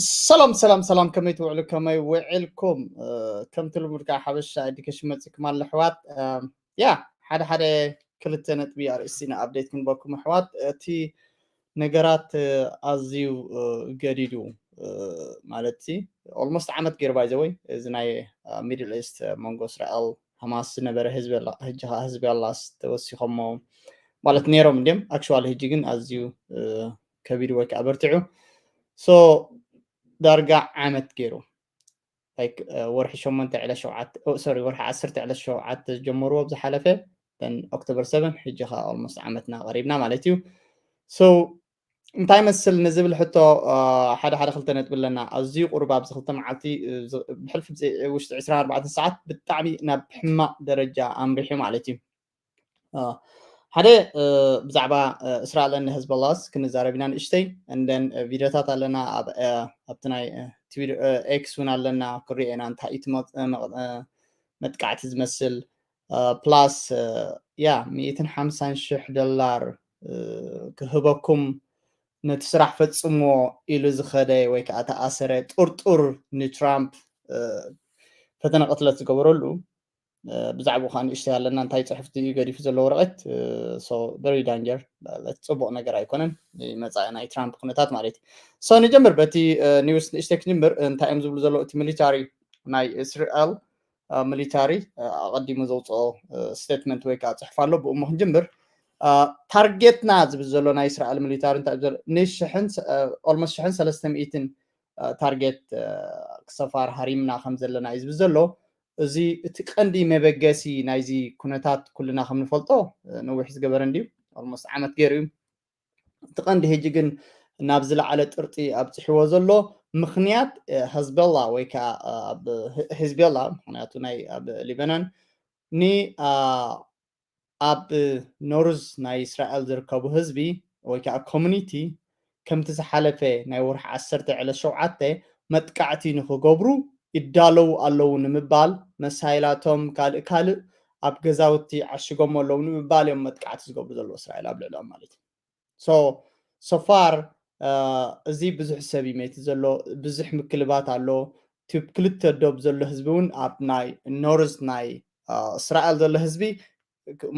ሰላም ሰላም ሰላም፣ ከመይ ትውዕሉ? ከመይ ውዕልኩም? ከምቲ ልሙድ ከዓ ሓበሻ ኤዱኬሽን መፂኩም ኣሎ ኣሕዋት። ያ ሓደ ሓደ ክልተ ነጥቢ ኣርእስቲ ንኣፕዴት ክንበኩም ኣሕዋት። እቲ ነገራት ኣዝዩ ገዲዱ ማለት ሲ ኦልሞስት ዓመት ገይሩ ባይዘወይ እዚ ናይ ሚድል ኢስት መንጎ እስራኤል ሃማስ ዝነበረ ህዝቢ ኣላ። ሕጂ ከዓ ህዝቢ ኣላስ ተወሲኾሞ ማለት ነይሮም እንዲም ኣክሽዋል ሕጂ ግን ኣዝዩ ከቢዱ ወይ ከዓ በርቲዑ። ሶ ዳርጋ ዓመት ገይሩ ወርሒ ሸሞንተ ዕለት ሸውዓተ ሶሪ ወርሒ ዓሰርተ ዕለት ሸውዓተ ዝጀመርዎ ብዝሓለፈ ኦክቶበር ሰቨን ሕጂ ከዓ ኦልሞስት ዓመትና ቀሪብና ማለት እዩ። ሶ እንታይ መስል ንዝብል ሕቶ ሓደ ሓደ ክልተ ነጥቢ ኣለና። ኣዝዩ ቁሩብ ኣብዚ ክልተ መዓልቲ ብሕልፊ ውሽጢ ዕስራን ኣርባዕተን ሰዓት ብጣዕሚ ናብ ሕማቕ ደረጃ ኣምሪሑ ማለት እዩ። ሓደ ብዛዕባ እስራኤልን ህዝበላስ ክንዛረብ ኢና ንእሽተይ እንደን ቪድዮታት ኣለና ኣብቲ ናይ ኤክስ እውን ኣለና ክሪኦ ኢና እንታይ እዩ መጥቃዕቲ ዝመስል ፕላስ ያ ሚእትን ሓምሳን ሽሕ ዶላር ክህበኩም ነቲ ስራሕ ፈጽምዎ ኢሉ ዝኸደ ወይ ከዓ ተኣሰረ ጥርጡር ንትራምፕ ፈተነ ቅትለት ዝገበረሉ ብዛዕባኡ ከዓ ንእሽተይ ኣለና እንታይ ፅሑፍቲ እዩ ገዲፉ ዘሎ ወረቐት very danger ጽቡቕ ነገር ኣይኮነን። መፃኢ ናይ ትራምፕ ኩነታት ማለት እዩ። ንጀምር በቲ ኒውስ ንእሽተይ ክንጅምር እንታይ እዮም ዝብሉ ዘለዉ እቲ ሚሊታሪ ናይ እስራኤል ሚሊታሪ ኣቐዲሙ ዘውፅኦ ስቴትመንት ወይ ከዓ ፅሑፍ ኣሎ ብእሞ ክንጅምር። ታርጌትና ዝብል ዘሎ ናይ እስራኤል ሚሊታሪ እንታይ ንሽሕን ኦልሞስት ሽሕን ሰለስተ ሚእትን ታርጌት ክሰፋር ሃሪምና ከም ዘለና እዩ ዝብል ዘሎ። እዚ እቲ ቀንዲ መበገሲ ናይዚ ኩነታት ኩልና ከም ንፈልጦ ነዊሕ ዝገበረ እንድዩ ኦልሞስት ዓመት ገይሩ እዩ። እቲ ቀንዲ ሕጂ ግን ናብ ዝለዓለ ጥርጢ ኣብፅሕዎ ዘሎ ምክንያት ህዝበላ ወይ ከዓ ህዝቤላ ምክንያቱ ናይ ኣብ ሊበናን ን ኣብ ኖርዝ ናይ እስራኤል ዝርከቡ ህዝቢ ወይ ከዓ ኮሚኒቲ ከምቲ ዝሓለፈ ናይ ወርሒ ዓሰርተ ዕለት ሸውዓተ መጥቃዕቲ ንክገብሩ ይዳለዉ ኣለዉ ንምባል መሳይላቶም ካልእ ካልእ ኣብ ገዛውቲ ዓሽጎም ኣለዉ ንምባል እዮም መጥቃዕቲ ዝገብሩ ዘለዉ እስራኤል ኣብ ልዕሊኦም ማለት እዩ። ሶ ሶፋር እዚ ብዙሕ ሰብ ይመይቲ ዘሎ ብዙሕ ምክልባት ኣሎ። ቲብ ክልተ ዶብ ዘሎ ህዝቢ እውን ኣብ ናይ ኖርዝ ናይ እስራኤል ዘሎ ህዝቢ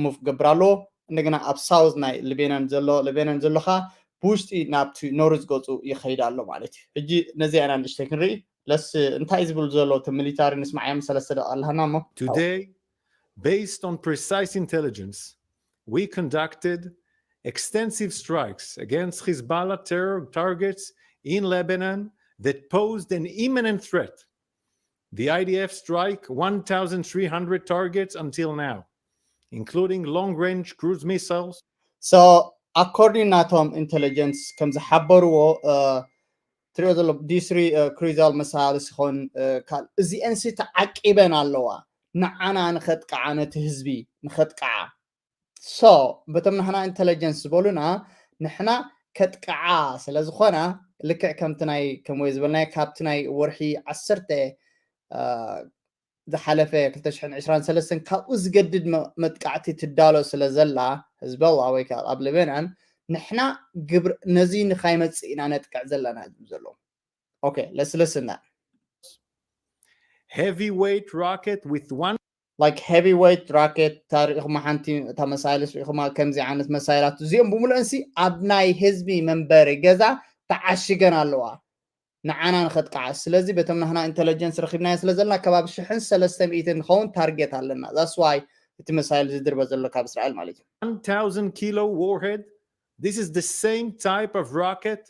ሙቭ ክገብር ኣለዎ። እንደገና ኣብ ሳውዝ ናይ ሊቤናን ዘሎ ሊቤናን ዘሎ ከዓ ብውሽጢ ናብቲ ኖርዝ ገፁ ይኸይድ ኣሎ ማለት እዩ። ሕጂ ነዚኣ ኢና ንእሽተይ ክንርኢ። ለስ እንታይ ዝብሉ ዘለዉ እቲ ሚሊታሪ ንስማዕ እዮም ሰለስተ ደቂቃ ኣለሃና እሞ Today, based on precise intelligence, we conducted extensive strikes against Hezbollah terror targets in Lebanon that posed an imminent threat. The I D F struck one thousand three hundred targets until now, including long-range cruise missiles. So, according ናቶም ኢንቴሊጀንስ ከም ዝሓበርዎ ትሪኦ ዘሎ ዲስሪ ክሩዛል መሳርሒ ሲኾን እዚአን ሲ ተዓቂበን ኣለዋ ንዓና ንኸጥቅዓ ነቲ ህዝቢ ንኸጥቅዓ ሶ በቶም ንሕና ኢንቴሊጀንስ ዝበሉና ንሕና ከጥቅዓ ስለ ዝኾና ልክዕ ከምቲ ናይ ከምወይ ዝበልናዮ ካብቲ ናይ ወርሒ ዓሰርተ ዝሓለፈ ክልተ ሽሕን ዕስራን ሰለስተን ካብኡ ዝገድድ መጥቃዕቲ ትዳሎ ስለ ዘላ ህዝበላ ወይ ከዓ ኣብ ሊበናን ንሕና ግብር ነዚ ንካይመፅእ ኢና ነጥቅዕ ዘለና ዝብል ዘሎ okay let's listen that heavyweight rocket with one like heavyweight rocket ታሪእኹማ ሓንቲ እታ መሳይልስ ሪእኹማ ከምዚ ዓይነት መሳይላት እዚኦም ብምሉአንሲ ኣብ ናይ ህዝቢ መንበሪ ገዛ ተዓሽገን ኣለዋ ንዓና ንኸጥቃዓ ስለዚ በቶም ናህና ኢንቴሊጀንስ ረኺብናዮ ስለ ዘለና ከባቢ ሽሕን ሰለስተ ሚእትን ንኸውን ታርጌት ኣለና that's why እቲ መሳይል ዝድርበ ዘሎ ካብ እስራኤል ማለት እዩ 1000 kilo warhead. This is the same type of rocket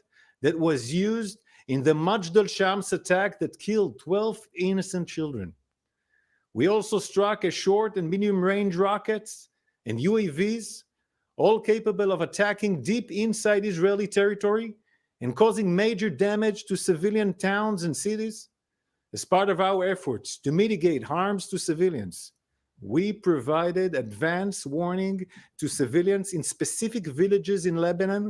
that was used in the Majdal Shams attack that killed twelve innocent children. We also struck a short and medium range rockets and U A Vs, all capable of attacking deep inside Israeli territory and causing major damage to civilian towns and cities. As part of our efforts to mitigate harms to civilians, we provided advance warning to civilians in specific villages in Lebanon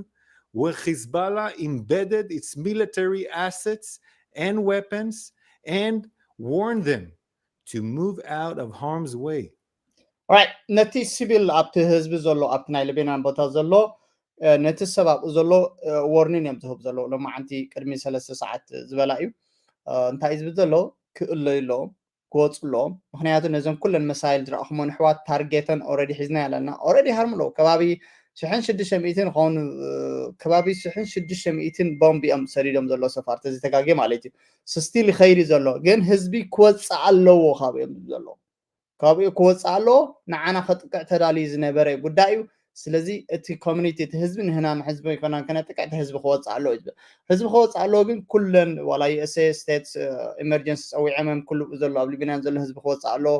where Hezbollah embedded its military assets and weapons and warned them to move out of harm's way. Right. ነቲ ሲቪል ኣብቲ ህዝቢ ዘሎ ኣብቲ ናይ ሊቤናን ቦታ ዘሎ ነቲ ሰብ ኣብኡ ዘሎ ወርኒን እዮም ዝህብ ዘለዉ። ሎማዓንቲ ቅድሚ ሰለስተ ሰዓት ዝበላ እዩ። እንታይ እዩ ዝብል ዘሎ? ክእለዩ ኣለዎም፣ ክወፁ ኣለዎም። ምክንያቱ ነዘን ኩለን መሳይል ዝረእኹሞ ንሕዋት ታርጌተን ኦረዲ ሒዝና ኣለና። ኦረዲ ሃርም ኣለዉ። ከባቢ ሽሕን ሽዱሽተ ሚእትን ኸውን ከባቢ ሽሕን ሽዱሽተ ሚእትን ቦምብ እዮም ሰዲዶም ዘሎ ሰፋር ተዘይተጋግየ ማለት እዩ። ስቲል ይኸይድ ዘሎ ግን ህዝቢ ክወፅእ ኣለዎ ካብ እዮም ዝብሉ ዘለዉ። ካብኡ ክወፅእ ኣለዎ። ንዓና ከጥቅዕ ተዳልዩ ዝነበረ ጉዳይ እዩ። ስለዚ እቲ ኮሚኒቲ እቲ ህዝቢ ንህና ንህዝቢ ይኮናን ከነጥቅዕ እቲ ህዝቢ ክወፅእ ኣለዎ እዩ ዝብል። ህዝቢ ክወፅእ ኣለዎ ግን ኩለን ዋላ ዩ ኤስ ኤ ስቴትስ ኢመርጀንሲ ፀዊዖም እዮም ኩሉ ዘሎ ኣብ ሊብናን ዘሎ ህዝቢ ክወፅእ ኣለዎ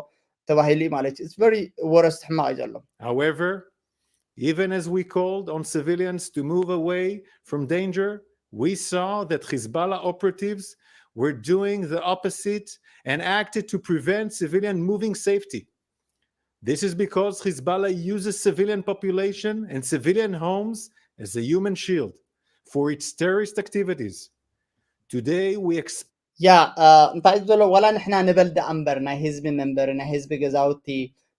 ተባሂሉ እዩ ማለት እዩ። It's very worst ሕማቕ እዩ ዘሎ። However, even as we called on civilians to move away from danger, we saw that Hezbollah operatives were doing the opposite and acted to prevent civilian moving safety. This is because Hezbollah uses civilian population and civilian homes as a human shield for its terrorist activities. Today, we expect ያ እንታይ እዩ ዘሎ? ዋላ ንሕና ንበል ደኣ እምበር ናይ ህዝቢ መንበሪ ናይ ህዝቢ ገዛውቲ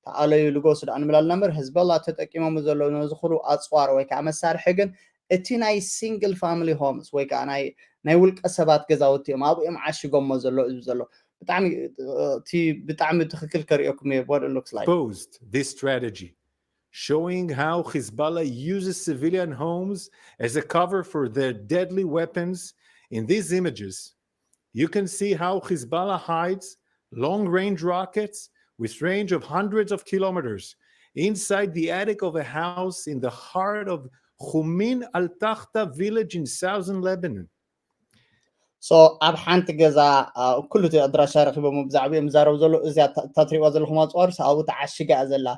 ተኣለዩ ልገሱ ደኣ ንብል ኣለና እምበር ህዝበላ ተጠቂሞም ዘለዉ ነዚ ኩሉ ኣፅዋር ወይ ከዓ መሳርሒ ግን እቲ ናይ ሲንግል ፋሚሊ ሆምስ ወይ ከዓ ናይ ናይ ውልቀ ሰባት ገዛውቲ እዮም ኣብኡ እዮም ዓሽጎሞ ዘሎ እዩ ዘሎ። ብጣዕሚ እቲ ብጣዕሚ ትክክል ከሪኦኩም እየ what it looks like። Posed this strategy, showing how Hezbollah uses civilian homes as a cover for their deadly weapons. In these images, you can see how Hezbollah hides long-range rockets with range of hundreds of kilometers inside the attic of a house in the heart of Khumin al-Takhta village in southern Lebanon. So ኣብ ሓንቲ ገዛ ኩሉ እቲ ኣድራሻ ረኪቦም ብዛዕባ እዮም ዝዛረቡ ዘሎ። እዚኣ እታ ትሪእዋ ዘለኹም ኣፅዋር ኣብኡ ተዓሽጋ እያ ዘላ።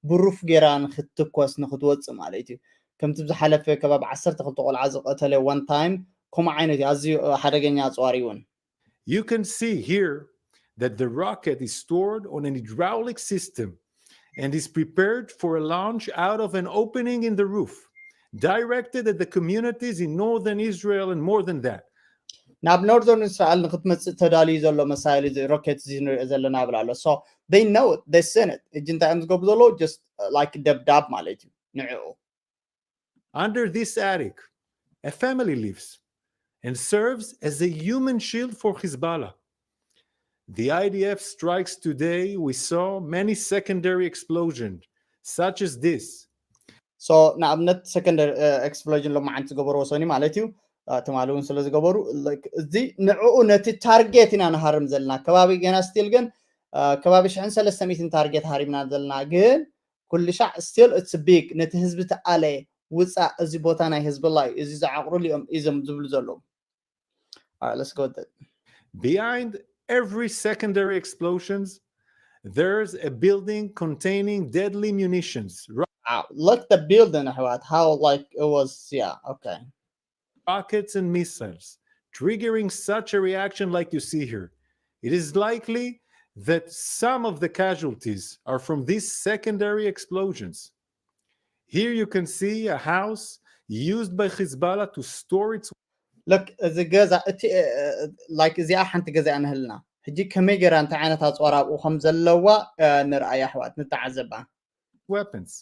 ብሩፍ ጌራ ንክትኮስ ንክትወፅእ ማለት እዩ። ከምቲ ብዝሓለፈ ከባቢ ዓሰርተ ክልተ ቆልዓ ዝቀተለ one time ከምኡ ዓይነት እዩ። ኣዝዩ ሓደገኛ ኣፅዋር እዩ እውን። You can see here that the rocket is stored on an hydraulic system and is prepared for a launch out of an opening in the roof, directed at the communities in northern Israel and more than that. ናብ ኖርዘርን እስራኤል ንክትመፅእ ተዳልዩ ዘሎ መሳይል እዚ ሮኬት እዚ ንሪኦ ዘለና ብላ ኣሎ። So they know it, they seen it። እጂ እንታይ እዮም ዝገብሩ ዘለዉ? Just like ደብዳብ ማለት እዩ ንዕኡ። Under this attic, a family lives and serves as a human shield for Hezbollah. The I D F strikes today, we saw many secondary explosions, such as this. So ንኣብነት ሰከንደሪ ኤክስፕሎዥን ሎማዓንቲ ዝገበርዎ ሰኒ ማለት እዩ። ትማሊ እውን ስለ ዝገበሩ እዚ ንዕኡ ነቲ ታርጌት ኢና ንሃርም ዘለና ከባቢ ገና ስቲል ግን ከባቢ ሽሕን ሰለስተ ሚእትን ታርጌት ሃሪምና ዘለና ግን ኩሉ ሻዕ ስቲል it's big ነቲ ህዝቢ ተኣለ ውፃእ እዚ ቦታ ናይ ህዝብላ እዩ እዚ ዝዓቅሩሉ እዮም እዞም ዝብሉ ዘለዉ። All right, let's go with that. Behind every secondary explosions, there's a building containing deadly munitions. Wow, look the building, what how like it was, yeah, okay. Rockets and missiles, triggering such a reaction like you see here. It is likely that some of the casualties are from these secondary explosions. Here you can see a house used by Hezbollah to store its Look እዚ ገዛ እቲ like እዚኣ ሓንቲ ገዛ እያ ንህልና ሕጂ ከመይ ገይራ እንታይ ዓይነት ኣፅዋር ኣብኡ ከም ዘለዋ ንርኣያ ኣሕዋት ንተዓዘባ። Weapons.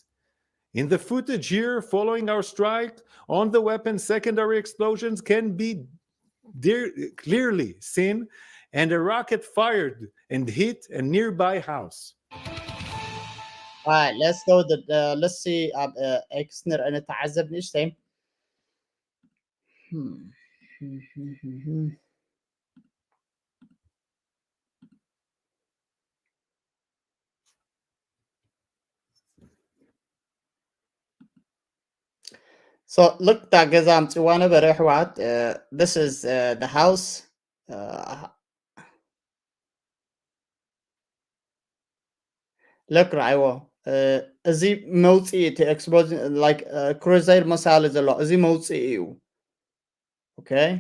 In the footage here following our strike on the weapon, secondary explosions can be clearly seen and a rocket fired and hit a nearby house. All right, let's go. The, uh, let's see. Uh, uh, X ንርኢ ንተዓዘብ ንእሽተይ። Hmm. So look እታ ገዛ ኣምፅዋ ነበረ ኣሕዋት. Uh, this is uh, the house. Uh, Look ርኣይዎ እዚ መውፅኢ እቲ explosion like crusair መሳሊ ዘሎ እዚ መውፅኢ እዩ። Okay.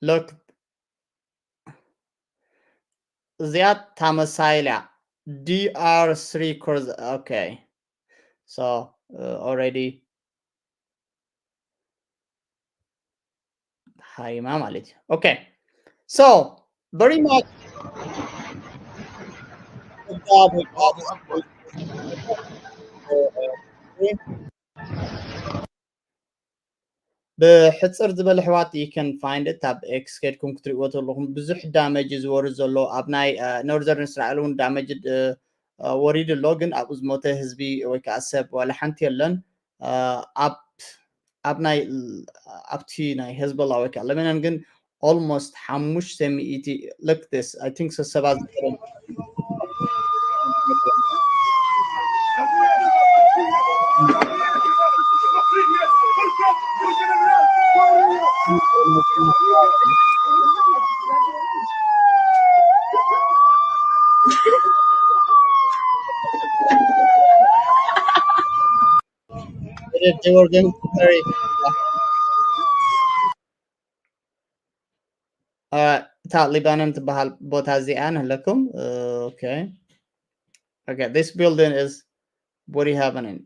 Look እዚኣ እታ መሳይል እያ። D R three cruise okay. So uh, already ሃሪማ ማለት እዩ። Okay. So, very much. ብሕፅር ዝበለ ኣሕዋት you can find it ኣብ ኤክስ ከድኩም ክትሪእዎ ተለኹም ብዙሕ damage እዩ ዝወርድ ዘሎ ኣብ ናይ ኖርዘርን እስራኤል እውን damage ወሪዱ ኣሎ ግን ኣብኡ ዝሞተ ህዝቢ ወይ ከዓ ሰብ ዋላ ሓንቲ የለን ኣብ ኣብ ናይ ኣብቲ ናይ ሄዝቦላ ወይ ከዓ ለበናን ግን almost ሓሙሽተ ሚእቲ look this I think ሰሰባ ዝገበረ They were going to carry. እታ ሊባኖን ትበሃል ቦታ እዚኣ ንህለኩም okay okay this building is what do you have in it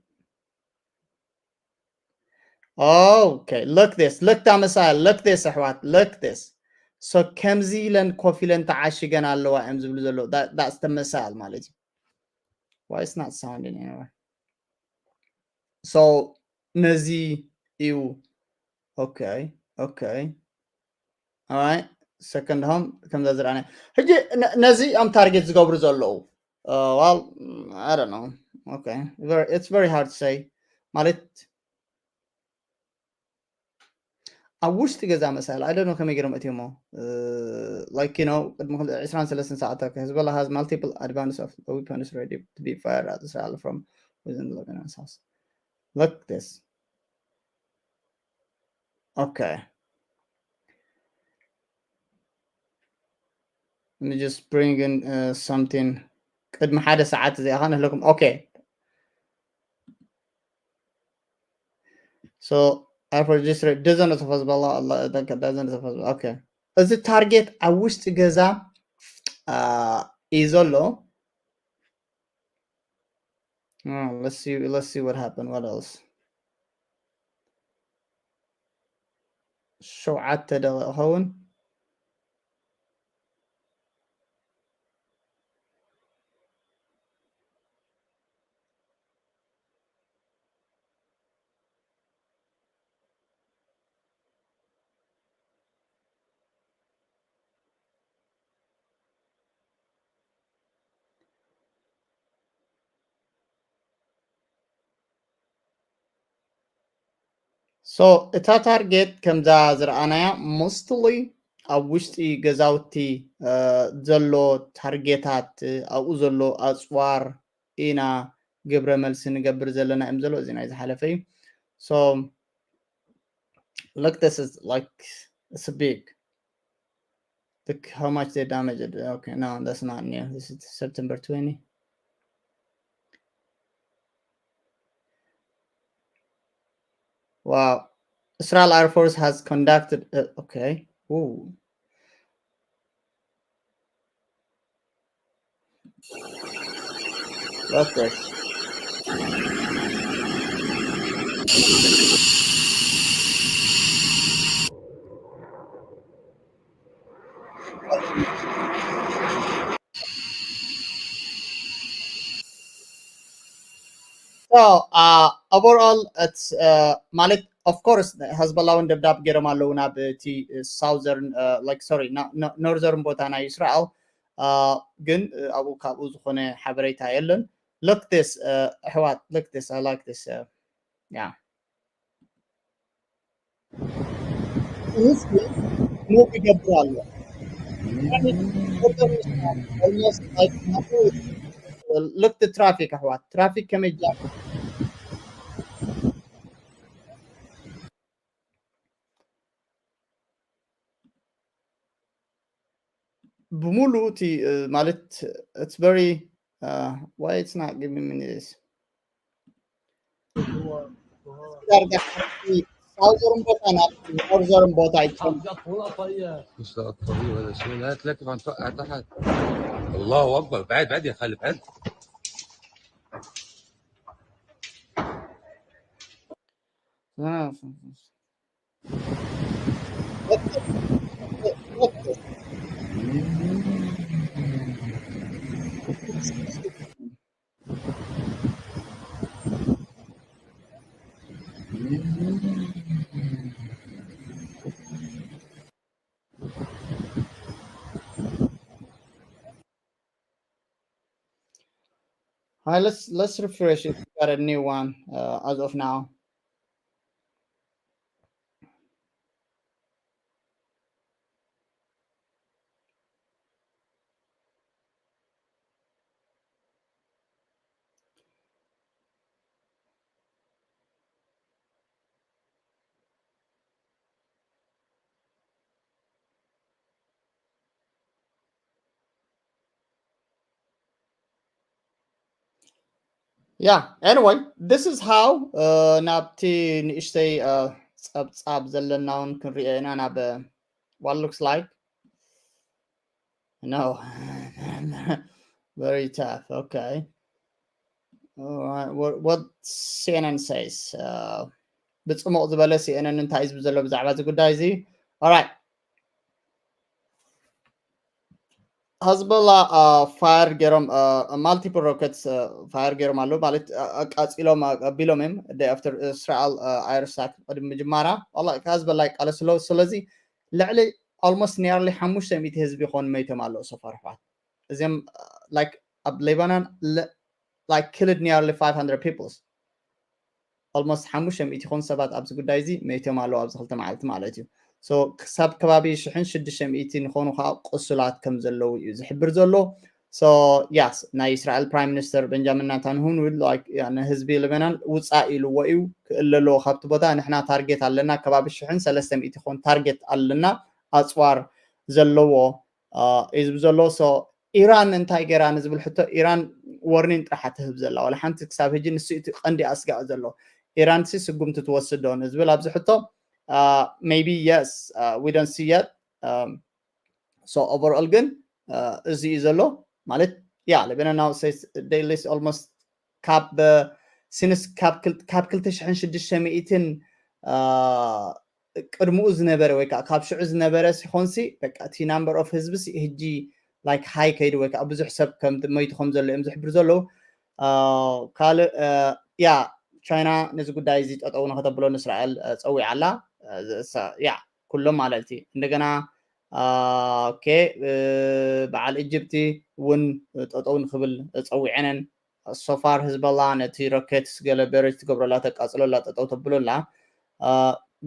okay look this look ታ መሳል look this ኣሕዋት look this so ከምዚ ኢለን ኮፍ ኢለን ተዓሽገን ኣለዋ እዮም ዝብሉ ዘለዉ that's the missile ማለት እዩ why it's not sounding anywhere so ነዚ እዩ okay okay alright second home ከምዛ ዝረኣና ሕጂ ነዚ እዮም ታርጌት ዝገብሩ ዘለዉ well I don't know okay it's very hard to say ማለት ኣብ ውሽጢ ገዛ መሳል I don't know ከመይ ገይሮም እትዮሞ like you know ቅድሚ ዕስራን ሰለስተን ሰዓታት Hezbollah has multiple advances of weapons ready to be fired at Israel from within Lebanon's house look this okay Let me just bring in uh, something ቅድሚ ሓደ ሰዓት እዚኣ ኸ ንህለኩም okay so I for just read doesn't of Hezbollah Allah doesn't of Hezbollah okay እዚ ታርጌት ኣብ ውሽጢ ገዛ እዩ ዘሎ Oh, let's see. Let's see what happened. What else? ሸውዓተ ደቂቕ ኸውን so እታ ታርጌት ከምዛ ዝረኣናያ mostly ኣብ ውሽጢ ገዛውቲ ዘሎ ታርጌታት ኣብኡ ዘሎ ኣፅዋር ኢና ግብረ መልሲ ንገብር ዘለና እዮም ዘሎ እዚ ናይ ዝሓለፈ እዩ so look this is like it's a big look how much they damaged okay no that's not new this is September twenty wow Israel Air Force has conducted uh, okay ooh That's right. So, uh, overall, it's uh, ማለት of course Hezbollah እውን ደብዳብ ገይሮም ኣለዉ ናብ እቲ southern like sorry northern ቦታ ናይ እስራኤል ግን ኣብኡ ካብኡ ዝኾነ ሓበሬታ የለን look this ኣሕዋት look this I like this yeah ይገብር ኣሎ look the traffic ኣሕዋት traffic ከመይ ብምሉ እቲ ማለት it's very uh, why it's not giving me this ዳርጋ ሳውዘርን ቦታ ናብ ኖርዘርን ቦታ ይቻል الله اكبر بعد بعد يا خالد بعد Hi, let's let's refresh it. We got a new one uh, as of now. Yeah, anyway, this is how uh, ናብቲ ንእሽተይ uh, ጸብጻብ ዘለና እውን ክንሪኦ ኢና ናብ uh, what looks like. No. Very tough. Okay. All right. What, what C N N says? Uh, ብጽሙቕ ዝበለ C N N እንታይ እዩ ዝብል ዘሎ ብዛዕባ እዚ ጉዳይ እዚ? All right. ሀዝቦላ ፋየር ገይሮም ማልቲፕል ሮኬትስ ፋየር ገይሮም ኣለዉ ማለት ኣቃፂሎም ኣቢሎም እዮም። ኣፍተር እስራኤል ኣይርሳክ ቅድሚ ምጅማራ ላ ሀዝቦላ ይቃለስ ኣለዉ። ስለዚ ልዕሊ almost nearly ሓሙሽተ ሚእቲ ህዝቢ ይኾን መይቶም ኣለዉ። ሶፋር ኣሕዋት እዚም like ኣብ ሌባኖን like killed nearly five hundred people. Almost ሓሙሽተ ሚእቲ ይኾኑ ሰባት ኣብዚ ጉዳይ እዚ መይቶም ኣለዉ ኣብዚ ክልተ መዓልቲ ማለት እዩ። So ክሳብ ከባቢ ሽሕን ሽዱሽተ ሚእቲ ንኾኑ ከዓ ቁሱላት ከም ዘለዉ እዩ ዝሕብር ዘሎ። So yes ናይ እስራኤል ፕራይም ሚኒስተር ቤንጃሚን ናታንያሁ ንህዝቢ ሌባኖን ውፃእ ኢልዎ እዩ ክእለ ኣለዎ ካብቲ ቦታ። ንሕና ታርጌት ኣለና ከባቢ ሽሕን ሰለስተ ሚእቲ ይኾን ታርጌት ኣለና ኣፅዋር ዘለዎ እዩ ዝብል ዘሎ። So ኢራን እንታይ ገይራ ንዝብል ሕቶ ኢራን ወርኒን ጥራሕ ትህብ ዘላ ዋላ ሓንቲ ክሳብ ሕጂ ንሱ እቲ ቀንዲ ኣስጋእ ዘሎ ኢራን ሲ ስጉምቲ ትወስድ ዶ ንዝብል ኣብዚ ሕቶ maybe yes we don't see yet. So overall ግን እዚ እዩ ዘሎ ማለት ያ ለበና now says daily almost ካብ ሲንስ ካብ ክልተ ሽሕን ሽዱሽተ ሚእትን ቅድምኡ ዝነበረ ወይ ከዓ ካብ ሽዑ ዝነበረ ሲኾንሲ በቃ እቲ number of ህዝቢ ህጂ like high ከይዱ ወይ ከዓ ብዙሕ ሰብ ከም መይቱ ከም ዘሎ እዮም ዝሕብሩ ዘለዉ። ካልእ ያ ቻይና ነዚ ጉዳይ እዚ ጠጠው ንከተብሎ ንእስራኤል ፀዊዓ ኣላ። ያ ኩሎም ማለት እዩ። እንደገና ኦኬ በዓል ኢጅፕቲ እውን ጠጠው ንክብል ፀዊዐነን። ሶፋር ህዝበላ ነቲ ሮኬትስ ገለ በረጅ ትገብረላ ተቃፅሎላ ጠጠው ተብሎላ።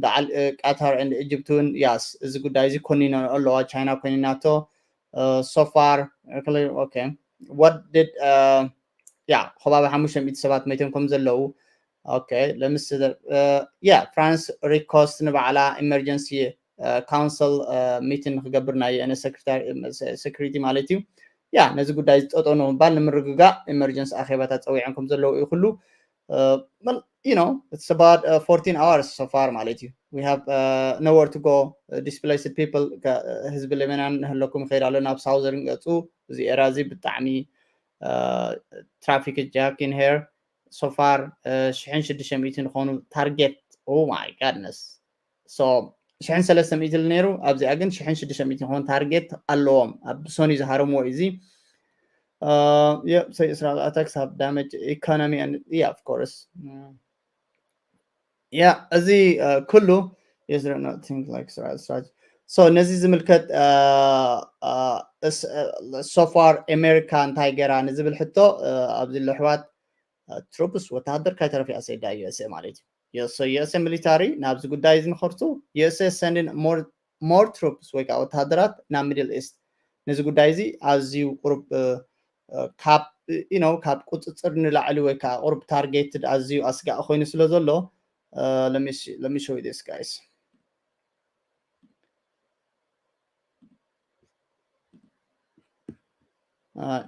በዓል ቃታር and ኢጅፕት እውን ያስ እዚ ጉዳይ እዚ ኮኒኖ ኣለዋ። ቻይና ኮኒናቶ። ሶፋር what did ያ ከባቢ ሓሙሽተ ሚእቲ ሰባት መይቶም ከም ዘለዉ ለምስ ያ ፍራንስ ሪኮስት ንባዕላ ኢመርጀንሲ ካውንስል ሚቲን ንክገብር ናይ ዩኤን ሴኩሪቲ ማለት እዩ። ያ ነዚ ጉዳይ ዝጠጠኑ ምባል ንምርግጋእ ኢመርጀንሲ ኣኼባታት ፀዊዖም ከም ዘለዉ እዩ ኩሉ you know it's about uh, fourteen hours so far ማለት እዩ። We have uh, nowhere to go uh, displaced people ህዝቢ ሌበናን ንህለኩም ይኸይድ ኣሎ ናብ ሳውዘርን ገፁ እዚ ኤራ እዚ ብጣዕሚ traffic jacking here so far ሽሕን ሽዱሽተ ሚእቲ ዝኾኑ ታርጌት oh my goodness so ሽሕን ሰለስተ ሚእቲ ነይሩ ኣብዚኣ ግን ሽሕን ሽዱሽተ ሚእቲ ዝኾኑ ታርጌት ኣለዎም ኣብ ብሶኒ ዝሃረምዎ እዩ እዚ say Israel attacks have damaged economy and yeah of course yeah እዚ ኩሉ is there not things like Israel strategy so ነዚ ዝምልከት so far ኣሜሪካ እንታይ ገይራ ንዝብል ሕቶ ኣብዚ ለሕዋት troops ወተሃደር ካይተረፍ እያ ሰይዳ USA ማለት እዩ። USA USA ሚሊታሪ ናብዚ ጉዳይ እዚ ንኸርቱ USA sending more more troops ወይ ከዓ ወተሃደራት ናብ ሚድል ኢስት ነዚ ጉዳይ እዚ ኣዝዩ ቁሩብ ካብ you know ካብ ቁፅፅር ንላዕሊ ወይ ከዓ ቁሩብ ታርጌትድ ኣዝዩ ኣስጋኢ ኮይኑ ስለ ዘሎ let me show you this guys. Uh,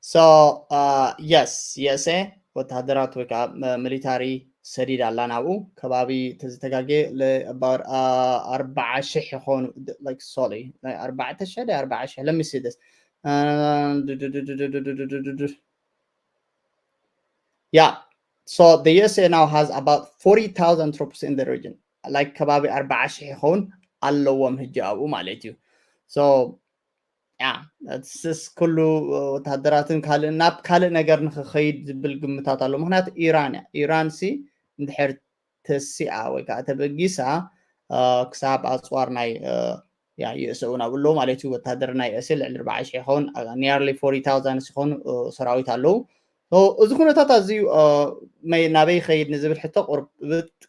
so uh, yes USA ወተሃደራት ወይ ከዓ ሚሊታሪ ሰዲድ ኣላ ናብኡ ከባቢ ተዝተጋጌ about ኣርባዓ ሽሕ ይኾኑ like sorry ኣርባዕተ ሽሕ ኣርባዓ ሽሕ let me see this yeah so the USA now has about forty thousand troops in the region like ከባቢ ኣርባዓ ሽሕ ይኸውን ኣለዎም ህጂ ኣብኡ ማለት እዩ። So ያ ስስ ኩሉ ወታደራትን ካልእ ናብ ካልእ ነገር ንክኸይድ ዝብል ግምታት ኣሎ። ምክንያቱ ኢራን እያ። ኢራን ሲ እንድሕር ተሲኣ ወይ ከዓ ተበጊሳ ክሳብ ኣፅዋር ናይ ያ ዩኤስኡ ናብ ኣሎ ማለት እዩ። ወታደር ናይ ዩኤስኤ ልዕሊ ኣርባዓ ሽሕ ይኸውን፣ nearly forty thousand ይኾኑ ሰራዊት ኣለዉ። እዚ ኩነታት ኣዝዩ ናበይ ይኸይድ ንዝብል ሕቶ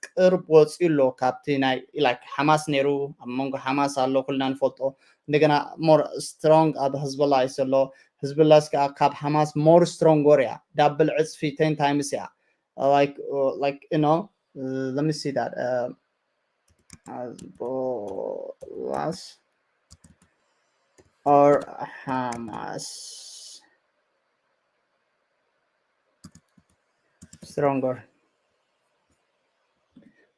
ቅርብ ወፂኡ ኣሎ ካብቲ ናይ like ሓማስ ነይሩ። ኣብ መንጎ ሓማስ ኣሎ ኩልና ንፈልጦ። እንደገና more strong ኣብ ህዝብላ እዩ ዘሎ። ህዝብላ እስከ ካብ ሓማስ more stronger እያ፣ ዳብል ዕፅፊ ten times እያ። Like like you know let me see that Hezbollah or Hamas stronger?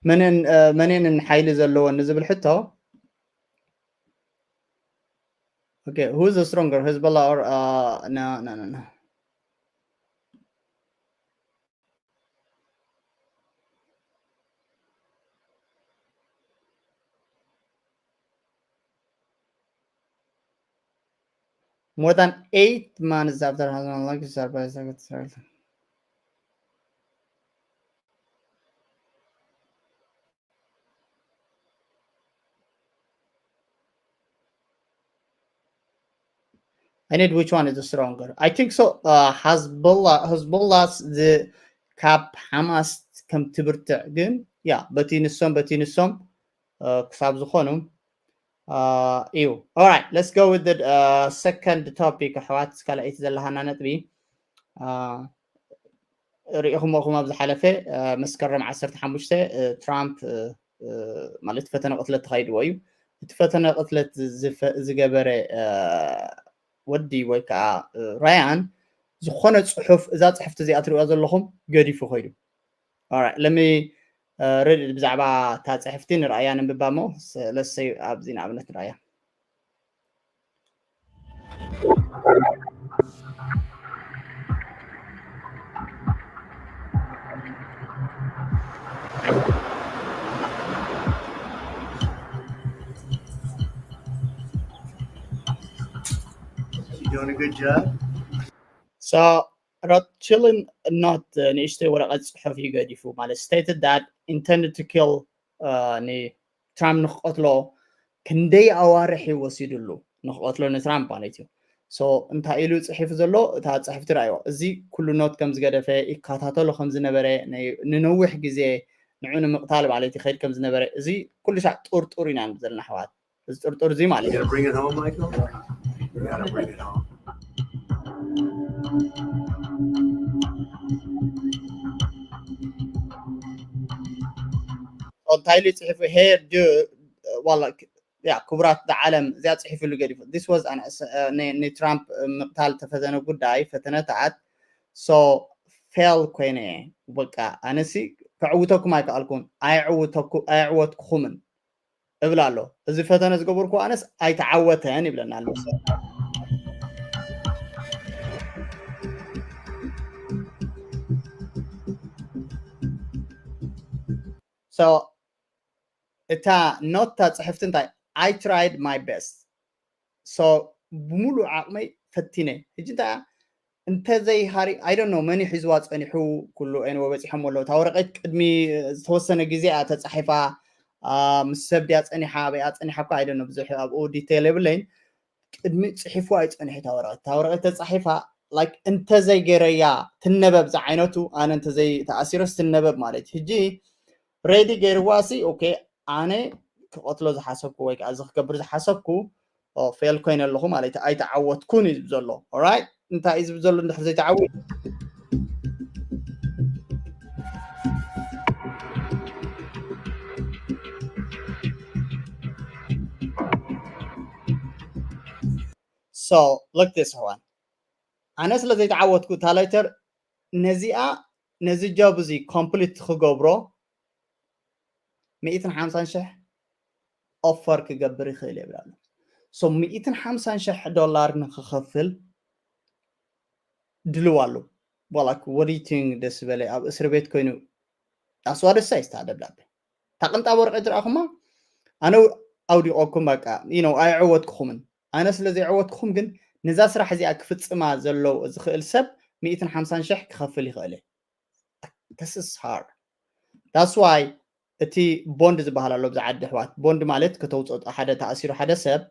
መንን መንን ሓይሊ ዘለዎን ንዝብል ሕቶ? Okay, who's the stronger, Hezbollah or uh, no no no no More than eight months after Hezbollah like surprise I need which one is stronger. I think so. Uh, Hezbollah, Hezbollah's the ካብ ሓማስ ከም ትብርትዕ ግን ያ በቲ ንሶም በቲ ንሶም ክሳብ ዝኾኑ እዩ። Alright, let's go with the uh, second topic ኣሕዋት። ካልኣይቲ ዘለሃና ነጥቢ ርኢኹሞ ኹም ኣብ ዝሓለፈ መስከረም ዓሰርተ ሓሙሽተ ትራምፕ ማለት ፈተነ ቅትለት ተኻይድዎ እዩ። እቲ ፈተነ ቅትለት ዝገበረ ወዲ ወይ ከዓ ራያን ዝኾነ ፅሑፍ፣ እዛ ፅሕፍቲ እዚኣ ትሪእዋ ዘለኹም፣ ገዲፉ ኸይዱ። ለሚ ርድ ብዛዕባ እታ ፅሕፍቲ ንርኣያ፣ ነንብባ እሞ ስለሰይ ኣብዚ ንኣብነት ንርኣያ። You're doing a good job. So Rothschild not ንእሽተይ ወረቐት ጽሑፍ እዩ ገዲፉ፣ ማለት stated that intended to kill ንትራምፕ ንክቐትሎ ክንደይ ኣዋርሕ እዩ ወሲዱሉ ንክቐትሎ ንትራምፕ ማለት እዩ። So እንታይ ኢሉ ጽሒፉ ዘሎ እታ ጽሕፍቲ ራእዮ፣ እዚ ኩሉ ኖት ከም ዝገደፈ ይከታተሎ ከም ዝነበረ፣ ንነዊሕ ግዜ ንዑ ንምቕታል ማለት ይኸይድ ከም ዝነበረ፣ እዚ ኩሉ ሻዕ ጥርጡር ኢና ዘለና ኣሕዋት። እዚ ጥርጡር እዚ ማለት እዩ። እንታይ ኢሉ ይፅሒፉ? ሄር ያ ክቡራት ዓለም እዚኣ ፅሒፍሉ ገዲፉ። This was ንትራምፕ ምቕታል ተፈተነ ጉዳይ ፈተነታት so ፌል ኮይነ እየ። በቃ ኣነሲ ከዕውተኩም ኣይከኣልኩን፣ ኣይዕወትኩኹምን እብል ኣሎ። እዚ ፈተነ ዝገበርኩ ኣነስ ኣይተዓወተን ይብለና ኣሎ። So እታ ኖታ ፅሕፍቲ እንታይ? I tried my best. So ብምሉእ ዓቕመይ ፈቲነ። ሕጂ እንታይ እንተዘይሃሪ I don't know መን ሒዝዋ ጸኒሑ። ኩሉ ኤንወ በጺሖም ኣለዉ። እታ ወረቐት ቅድሚ ዝተወሰነ ግዜ እያ ተጻሒፋ። ምስ ሰብ ድያ ጸኒሓ ኣበይ እያ ጸኒሓ እኳ I don't know ብዙሕ ኣብኡ ዲቴይል የብለይን። ቅድሚ ጽሒፍዋ እዩ ጸኒሑ እታ ወረቐት። እታ ወረቐት ተጻሒፋ like እንተዘይገይረያ ትነበብ ዝዓይነቱ ኣነ እንተዘይተኣሲረስ ትነበብ ማለት እዩ። ሕጂ ሬዲ ገይርዋ ሲ okay ኣነ ክቐትሎ ዝሓሰብኩ ወይ ከዓ እዚ ክገብር ዝሓሰብኩ ፌል ኮይነ ኣለኹ ማለት እዩ። ኣይተዓወትኩን እዩ ዝብል ዘሎ። Alright እንታይ እዩ ዝብል ዘሎ እንድሕር ዘይተዓወት So look this one ኣነ ስለ ዘይተዓወትኩ እታ ሌተር ነዚኣ ነዚ ጆብ እዚ ኮምፕሊት ክገብሮ ሚእትን ሓምሳን ሽሕ ኦፈር ክገብር ይኽእል እየ ይብል ኣሎ። So ሚእትን ሓምሳን ሽሕ ዶላር ንክኸፍል ድልው ኣሎ። Like what do you think ደስ ዝበለ ኣብ እስር ቤት ኮይኑ ኣስዋደሳይ ስታ ደብዳቤ እታ ቅንጣብ ወረቐት ዝረኣኹማ ኣነ ኣውዲቖኩም በቃ you know ኣይዕወትኩኹምን ኣነ ስለ ዘይዕወትኩም ግን ነዛ ስራሕ እዚኣ ክፍጽማ ዘሎ ዝኽእል ሰብ ሚእትን ሓምሳን ሽሕ ክኸፍል ይኽእል እዩ። This is hard. That's why እቲ ቦንድ ዝበሃል ኣሎ ብዛ ዓዲ ኣሕዋት። ቦንድ ማለት ከተውፅኦ ሓደ ተኣሲሩ ሓደ ሰብ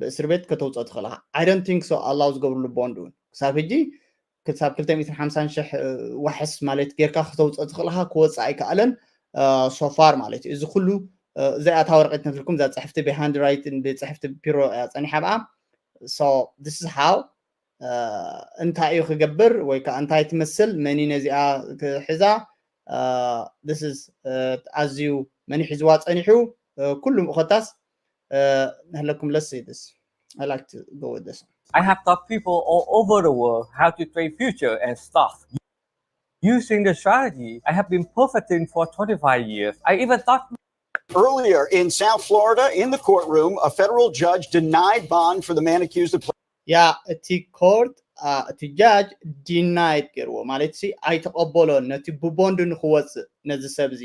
ብእስር ቤት ከተውፅኦ ትኽእል ኢኻ። I don't think so ኣላው ዝገብርሉ ቦንድ እውን ክሳብ ሕጂ ክሳብ ክልተ ሚእትን ሓምሳን ሽሕ ዋሕስ ማለት ጌርካ ከተውፅኦ ትኽእል ኢኻ። ክወፅእ ኣይከኣለን so far ማለት እዩ። እዚ ኩሉ እዚኣ እታ ወረቐት ነትልኩም እዛ ፅሕፍቲ ብሃንድ ራይትን ብፅሕፍቲ ቢሮ እያ ፀኒሓ ብኣ። So this is how እንታይ እዩ ክገብር ወይ ከዓ እንታይ ትመስል መኒ ነዚኣ ክሕዛ። This is ኣዝዩ መኒ ሒዝዋ ፀኒሑ ኩሉ ምእኸታስ ንህለኩም። Let's see this. I like to go with this. I have taught people all over the world how to trade future and stuff. Using the strategy, I have been profiting for twenty-five years. I even taught Earlier in South Florida, in the courtroom, a federal judge denied bond for the man accused of ያ እቲ ኮርት እቲ ጃጅ ዲናይድ ገይርዎ ማለት ሲ ኣይተቐበሎን ነቲ ብቦንድ ንክወፅእ ነዚ ሰብ እዚ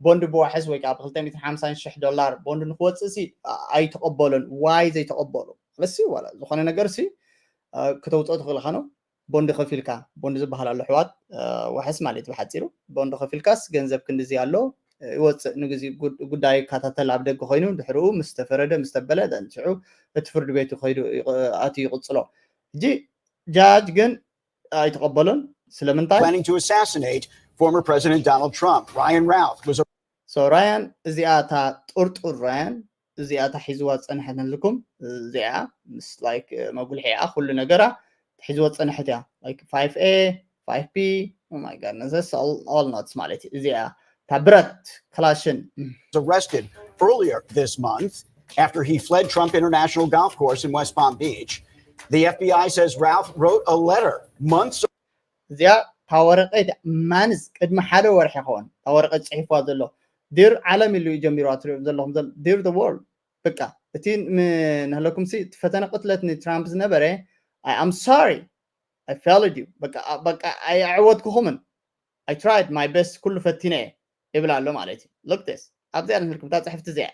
ቦንድ ብዋሕስ ወይ ከዓ ብ ክልተ ሚእትን ሓምሳን ሽሕ ዶላር ቦንድ ንክወፅእ ሲ ኣይተቐበሎን። ዋይ ዘይተቐበሎ ማለት ሲ ዋላ ዝኾነ ነገር ሲ ክተውፅኦ ትኽእል ኢኻ ነው ቦንድ ከፊልካ ቦንድ ዝበሃል ኣሎ ኣሕዋት ዋሕስ ማለት ብሓፂሩ ቦንድ ከፊልካስ ገንዘብ ክንድዚ ኣሎ ይወፅእ ንግዜ ጉዳይ ይከታተል ኣብ ደገ ኮይኑ ድሕርኡ ምስ ተፈረደ ምስ ተበለ ሽዑ እቲ ፍርዲ ቤቱ ከይዱ ኣትዩ ይቕፅሎ። ሕጂ ጃጅ ግን ኣይተቐበሎን። ስለምንታይ? Planning to assassinate former President Donald Trump. Ryan Routh was So ራያን እዚኣ እታ ጥርጡር ራያን እዚኣ እታ ሒዝዋ ዝፀንሐት ነልኩም እዚኣ ምስ like መጉልሒኣ ኩሉ ነገራ ሒዝዋ ዝፀንሐት እያ like five A five P. Oh my god, that's all, all nuts ማለት እዩ። እዚኣ እታ ብረት ክላሽን arrested earlier this month after he fled Trump International Golf Course in West Palm Beach. The F B I says Routh wrote a letter months እዚኣ እታ ወረቀት ማንስ ቅድሚ ሓደ ወርሒ ይኸውን እታ ወረቀት ፅሒፍዋ ዘሎ ዲር ዓለም ኢሉ እዩ ጀሚሩ ትሪኦ ዘለኹም ዘሎ ዲር the world በቃ እቲ ንህለኩም ሲ እቲ ፈተነ ቅትለት ንትራምፕ ዝነበረ I am sorry I failed you በቃ ኣይዕወትኩኹምን I tried my best ኩሉ ፈቲነ እየ ይብል ኣሎ ማለት እዩ። Look this ኣብዚኣ ንህልኩም እታ ፅሕፍቲ እዚኣ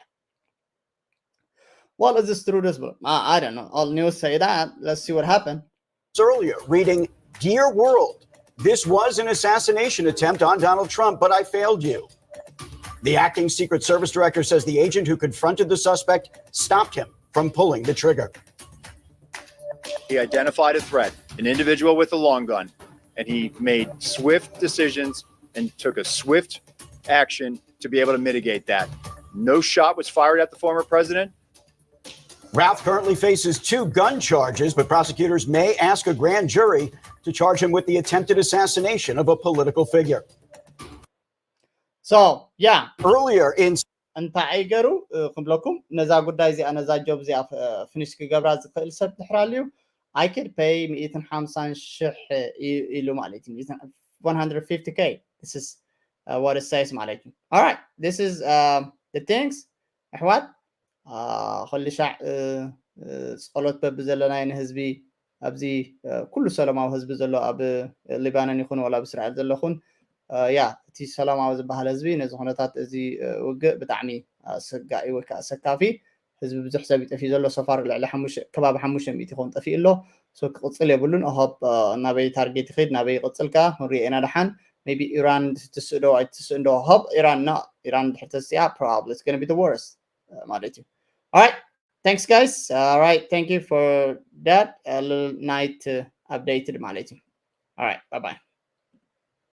Well, is this true? This, but I, I don't know. All news say that. Let's see what happened. Earlier, reading, "Dear world, this was an assassination attempt on Donald Trump, but I failed you." The acting Secret Service director says the agent who confronted the suspect stopped him from pulling the trigger. He identified a threat, an individual with a long gun, and he made swift decisions and took a swift action to be able to mitigate that. No shot was fired at the former president. Routh currently faces two gun charges, but prosecutors may ask a grand jury to charge him with the attempted assassination of a political figure. So, yeah. Earlier in እንታይ ገሩ ክብለኩም ነዛ ጉዳይ እዚኣ ነዛ ጆብ እዚኣ ፊኒሽ ክገብራ ዝኽእል ሰብ ድሕር ኣልዩ I could pay ሚእትን ሓምሳን ሽሕ ኢሉ ማለት እዩ one hundred fifty K. This is what it says ማለት እዩ. All right, this is the things ኣሕዋት ኩሉ ሻዕ ፀሎት በቢ ዘለናይ ንህዝቢ ኣብዚ ኩሉ ሰላማዊ ህዝቢ ዘሎ ኣብ ሊባኖን ይኹን ወላ ኣብ እስራኤል ዘለኹን ያ እቲ ሰላማዊ ዝበሃል ህዝቢ ነዚ ኩነታት እዚ ውግእ ብጣዕሚ ኣሰጋኢ ወይ ከዓ ኣሰካፊ ህዝቢ ብዙሕ ሰብ ይጠፊ ዘሎ so far ልዕሊ ከባቢ ሓሙሽተ ሚእቲ ይኸውን ጠፊኡ ኣሎ። So ክቕፅል የብሉን። I hope ናበይ ታርጌት ይኸይድ ናበይ ይቕፅል ከ ክንሪኦ ኢና ደሓን። Maybe ኢራን ትስእ ዶ ኣይትስእን ዶ? I hope ኢራን no ኢራን ድሕር ተስያ probably it's gonna be the worst ማለት እዩ። All right, thanks guys. All right, thank you for that. A little night updated ማለት እዩ። All right, bye bye.